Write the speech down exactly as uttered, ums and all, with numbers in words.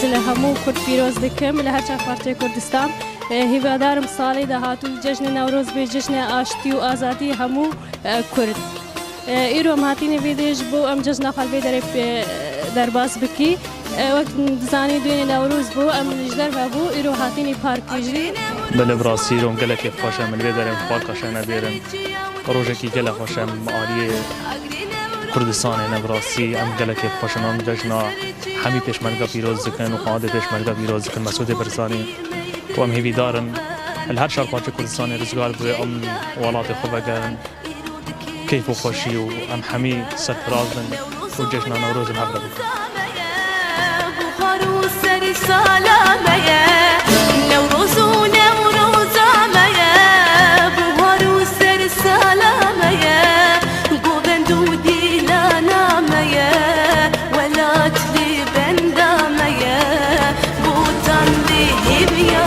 Li hemû Kurd pîroz dikim, li her çar parçeyê Kurdistan. E, hîvadarim salê dahatû cejnê Newroz bê cejnê aştî û azadî hemû, e, Kurd. E, îro em hatînê vê dê ji bo em cejna xwe li vê derê, e, derbas bikî. E, wek dizanî duyênê Newroz bû, em ji derve bû, îro hatînî parkê jî. Belê bi rastî îro em gelekê xweş em, li vê derê em parka şene dêrin. Rojekî gelek xweş em aliyê Kurdistanê ne bi rastî em gelekê xweş in, em cejna hemî pêşmerga pîroz dikin û xwendê pêşmerga pîroz dikin, Mesûdê Barzanî. Û em hêvîdar in li her çar parçe Kurdistanê rizgar bibe, em welatê xwe vegerin keyf û xweşî û em hemî serfiraz bin û cejna Newroz li hev re bikin. Buxar û serî sala me ye, Newroz û Newroza me ye, buxar û serî sala me ye, govend û dîlana me ye, welat li benda me ye, botan li hêviya